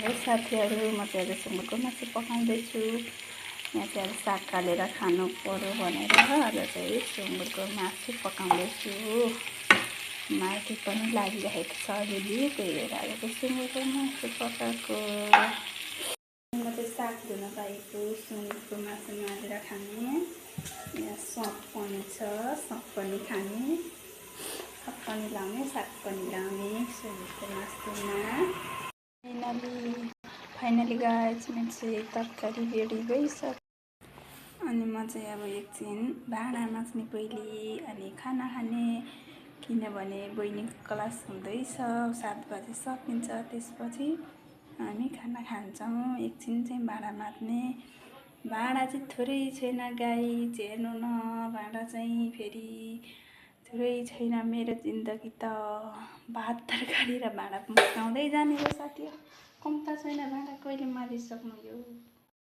Hello साथीहरू, म चाहिँ अहिले सुँगुरको मासु पकाउँदैछु। यहाँ चाहिँ अब साग काटेर खानु पर्यो भनेर आज चाहिँ सुँगुरको मासु पकाउँदैछु। मार्की पनि लागिरहेको छ अलिअलि, त्यही भएर आज चाहिँ सुँगुरको मासु पकाएको। म चाहिँ साग धुन पाएको सुँगुरको मासु मारेर खाने। यहाँ सप पनि छ, सप पनि खाने, सप पनि लाउने, साग पनि लाउने सुँगुरको मासुमा। फाइनली गाइस मेरो चाहिँ तरकारी रेडी भइसक्यो। अनि म चाहिँ अब एकछिन भाँडा माझ्ने पहिले अनि खाना खाने, किनभने बहिनीको क्लास हुँदैछ 7 बजे सकिन्छ। त्यसपछि हामी खाना खान्छौँ। एकछिन चाहिँ भाँडा माझ्ने। भाँडा चाहिँ थोरै छैन गाइस, हेर्नु न, भाँडा चाहिँ फेरि थोरै छैन। मेरो जिन्दगी त भात तरकारी र भाँडा मस्काउँदै जाने हो साथी। कम्ता छैन भाँडा, कहिले माझिसक्नु यो।